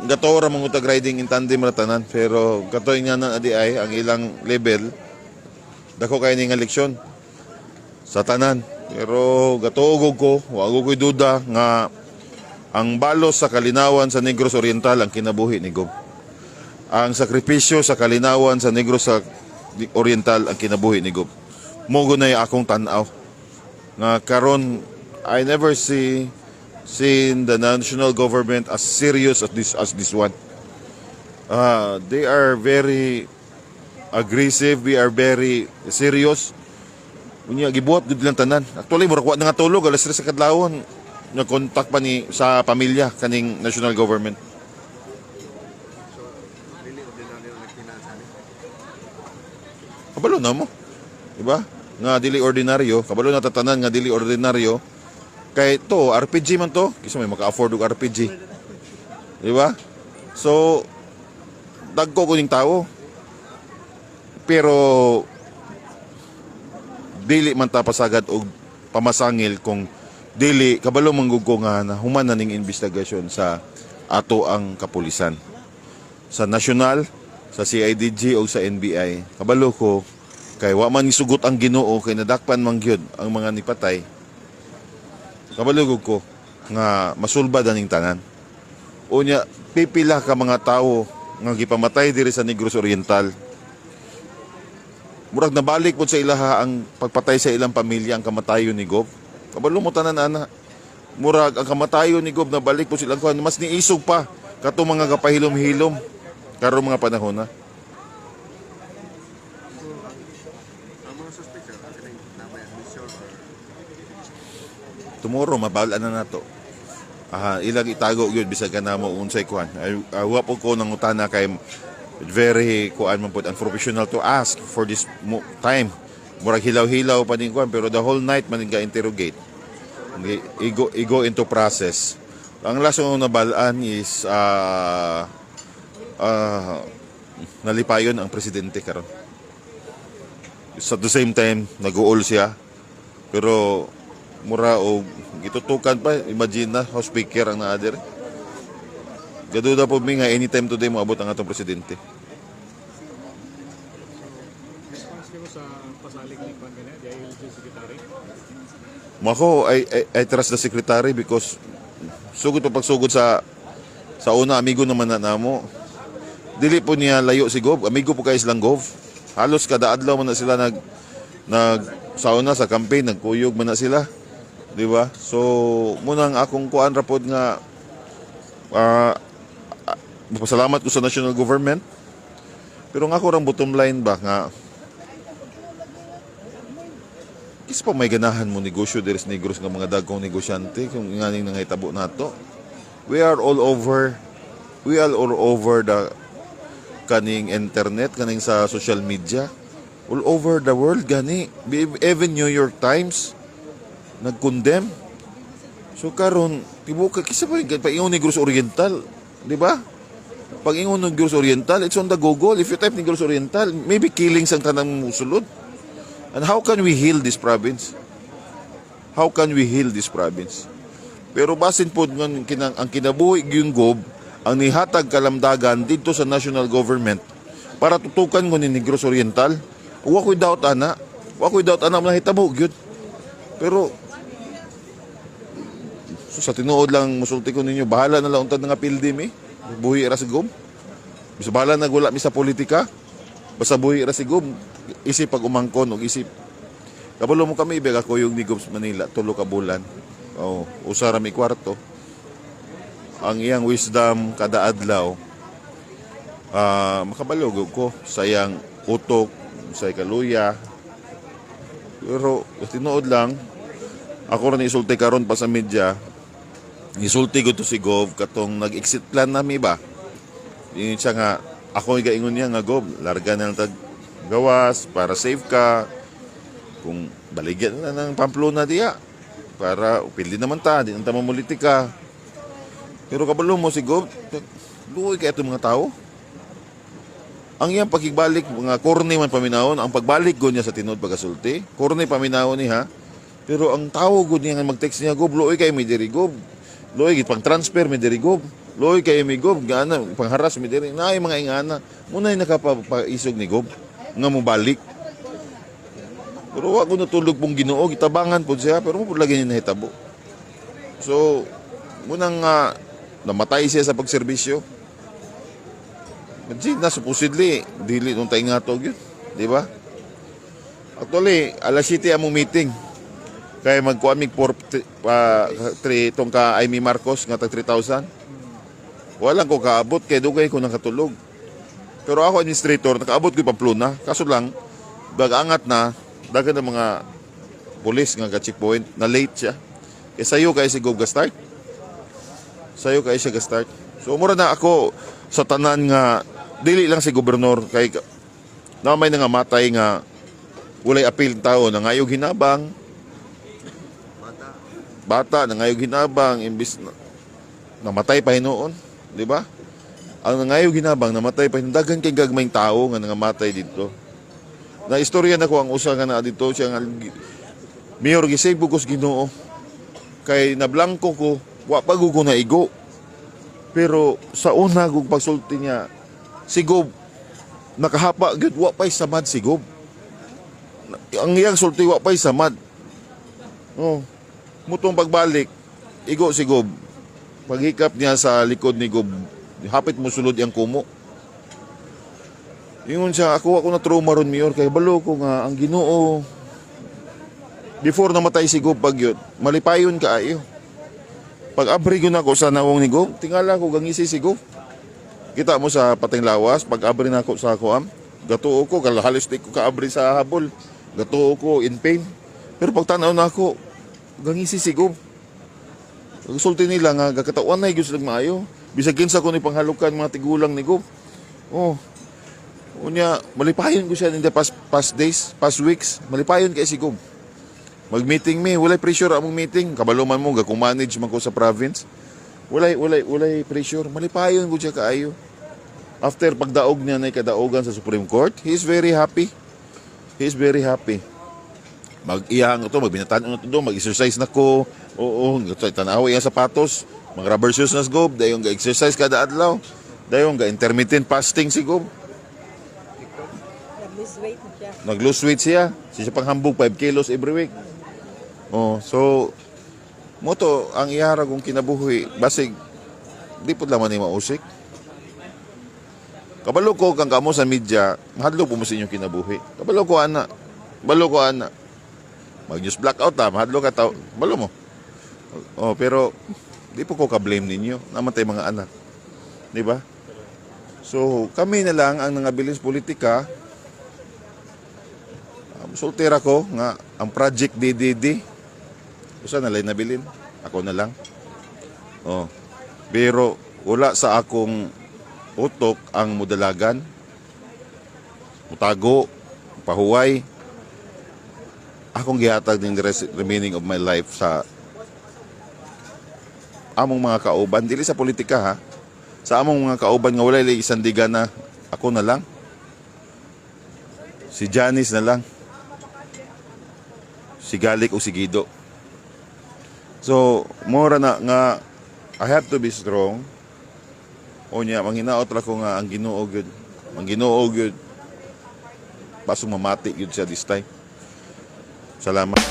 Gato ra mga tag riding in tandem ra tanan, pero katoy nga na adi ay ang ilang level, dako kay ni nga leksyon sa tanan. Pero gatuo ko, wa ko'y duda nga ang balos sa kalinawan sa Negros Oriental ang kinabuhi ni Gob. Ang sakripisyo sa kalinawan sa Negros sa Oriental ang kinabuhi ni Gob. Mo na akong tan-aw. Nga karon, I never seen the national government as serious as this one. They are very aggressive, we are very serious. Unya gibuhat gud lang tanan. Actually, murag wa na nga tulog, alas 3 sa kadlawon nag-contact pa ni sa pamilya kaning national government. So, dili ordinaryo nagpinansa ni. Kabalo na mo. Diba? Nga dili ordinaryo, kabalo na tatanan nga dili ordinaryo. Kay to RPG man to, kisa may maka-afford og RPG. Diba? So dagko ko ning tawo. Pero dili man ta pasagad og pamasangil kung dili kabalo man gud ko nga na human na ning investigasyon sa ato ang kapulisan sa national, sa CIDG o sa NBI. Kabalo ko kay wa man isugot ang Ginoo kay nadakpan man gyud ang mga nipatay. Kabalo gud ko nga masulbad aning tanan. Unya pipila ka mga tawo nga gipamatay diri sa Negros Oriental. Murag nabalik pod sa ilaha ang pagpatay sa ilang pamilya ang kamatayon ni Gob. Kabalo mo tanan ana. Murag ang kamatayon ni Gob nabalik pod silang kuan, mas niisog pa kato mga kapahilom-hilom karon mga panahon na. So, ang mga suspect, sir, kaning na may admission or Tomorrow mabal na nato. Ah, ilang itago gyud bisag ka namo unsay kuan. Ay, wa po ko nangutana kay very kuan man pud, unprofessional to ask for this time. Murag hilaw-hilaw pa din kuan, pero the whole night man ga interrogate. I-go into process. Ang last kong nabalaan is nalipayon ang presidente karon. At the same time, nag-uol siya. Pero mura og gitutukan pa, imagine na house speaker ang naa diri. Gaduda po mi nga anytime today moabot ang atong presidente. Response nimo sa pasalig ni Kwan gani, DILG Secretary? Mako I trust the secretary because sugod pa pagsugod sa una, amigo naman na namo. Dili po niya layo si Gov, amigo po kay silang Gov. Halos kada adlaw man na sila nag nag sa una sa campaign, nagkuyog man na sila. Di ba? So munang akong kuan ra pod nga pasalamat ko sa national government. Pero nga ako rang bottom line ba nga kis pa may ganahan mo negosyo diri sa Negros nga mga dagkong negosyante kung nganing nangahitabo nato. We are all over the kaning internet, kaning sa social media, all over the world gani. Even New York Times nag-condemn. So karon tibuok kisa pa pa ingon Negros Oriental, di ba? Pag ingon Negros Oriental, it's on the Google. If you type Negros Oriental, maybe killings ang tanang musulod. And how can we heal this province? How can we heal this province? Pero basin po nga ang kinabuhi gyud Gob ang nihatag kalamdagan dito sa national government para tutukan ko ni Negros Oriental. Wa ko'y doubt ana. Wa ko'y doubt ana mahitabo gyud. Pero so, sa tinuod lang musulti ko ninyo, bahala na lang untad nga pildi mi. Buhi ra si Gob. Bisa bahala na wala mi sa politika. Basta buhi ra si Gob. Isip pag umangkon og isip. Kabalo mo kami ibig ako yung ni Gob sa Manila 3 ka bulan. Oh, usa ra mi kwarto. Ang iyang wisdom kada adlaw, makabalo gyud ko sa iyang utok, sa kaluya. Pero tinuod lang, ako ra ni isulti karon pa sa media. Isulti ko to si Gov katong nag-exit plan nami ba. Yun siya nga ako gaingon niya nga, "Gov, larga na lang tag gawas para safe ka. Kung baligyan na ng Pamplona diya para pili naman ta, di na ta mamulitika." Pero kabalo mo si Gov, luoy kay itong mga tao. Ang iyang pakigbalik, mga corny man paminawon, ang pagbalik go niya sa tinuod pagkasulti, corny paminawon ni ha. Pero ang tao gud niya nga mag-text niya, "Gob, luoy kay mi diri, Gob. Luoy gid pang transfer mi diri, Gob." Luoy kay mi, Gob, gana pangharas mi diri. Naay mga ingana. Munay nakapaisog ni Gob nga mobalik. Pero wa ko natulog pong Ginoo, gitabangan po siya, pero mo pud lagi niya nahitabo. So, munang namatay siya sa pagserbisyo. Imagine na, supposedly, dili nung tayo nga yun. Di ba? Actually, alas 7 among meeting. Kaya magkuha mig 4, pa, 3, itong ka Amy Marcos nga tag 3,000. Walang ko kaabot, kay dugay ko nakatulog. Pero ako administrator, nakaabot ko yung Pamplona. Kaso lang, bagangat na, dagan ng mga pulis nga ka-checkpoint, na late siya. Kaya sayo kay si Gob ga-start. Sayo kay siya ga-start. So mura na ako sa tanan nga dili lang si gobernador kay na may nangamatay nga walay apil tao na ngayog hinabang Bata. Bata na ngayog hinabang imbis na, namatay pa hinuon, di ba? Ang nangayog hinabang namatay pa hinuon, daghan kay gagmayng tao nga nangamatay dito. Na istorya na ko ang usa nga naa dito siya nga mayor, gisave ko sa Ginoo kay nablangko ko, wa pa gud ko naigo. Pero sa una kong pagsulti niya, si Gob nakahapa gyud, wa pay samad si Gob. Ang iyang sulti, wa pay samad. Oh, mutong pagbalik, igo si Gob. Paghikap niya sa likod ni Gob, hapit mo sulod ang kumo. Ingon siya, ako na trauma ron, mayor, kay balo ko nga ang Ginoo. Before namatay si Gob pag yun, malipayon kaayo. Pag abri ko na ako sa nawong ni Gob, tingala ko gangisi si Gob. Kita mo sa pating lawas, pag abri na ako sa kuam, gatuo ko, halos di ko kaabri sa habol. Gatuo ko in pain. Pero pag tanaw na ako, gangisi si Gob. Sulti nila nga gakatawan na gyud silang maayo. Bisag kinsa ko ni panghalukan mga tigulang ni Gob. Oh. Unya, malipayon ko siya in the past days, past weeks. Malipayon kay si Gob. Mag-meeting mi, walay pressure among meeting. Kabalo man mo, manage man ko sa province. Walay pressure. Malipayon ko siya kaayo. After pagdaog niya na kadaogan sa Supreme Court, he is very happy. He is very happy. Mag-iyang to, magbinatan na to do, mag-exercise na ko. Oo, tanaw iyang sapatos, mag rubber shoes na si Gob, dayon ga-exercise kada adlaw. Dayon ga intermittent fasting si Gob. Nag-lose weight na siya. Nag-lose weight siya. Siya panghambog 5 kilos every week. Oh, so mo to ang iyara kong kinabuhi, basig di pud laman ni mausik. Kabalo ko kang kamo sa media, mahadlok po mo sa inyong kinabuhi. Kabalo ko ana. Kabalo ko ana. Mag news blackout ta, mahadlok ka tao. Kabalo mo. Oh, pero di po ko ka-blame ninyo. Namatay mga anak. Di ba? So, kami na lang ang nangabilis politika. Sultira ko nga ang project DDD usa na lang nabilin, ako na lang. Oh, pero wala sa akong utok ang mudalagan, mutago, pahuway. Akong gihatag ning the remaining of my life sa among mga kauban, dili sa politika ha, sa among mga kauban nga walay isandigan na ako na lang, si Janice na lang, si Galik o si Guido. So, mora na nga I have to be strong. O niya, manghinaot ra ko nga ang Ginoo gyud. Ang Ginoo gyud. Basong mamati gyud siya this time. Salamat.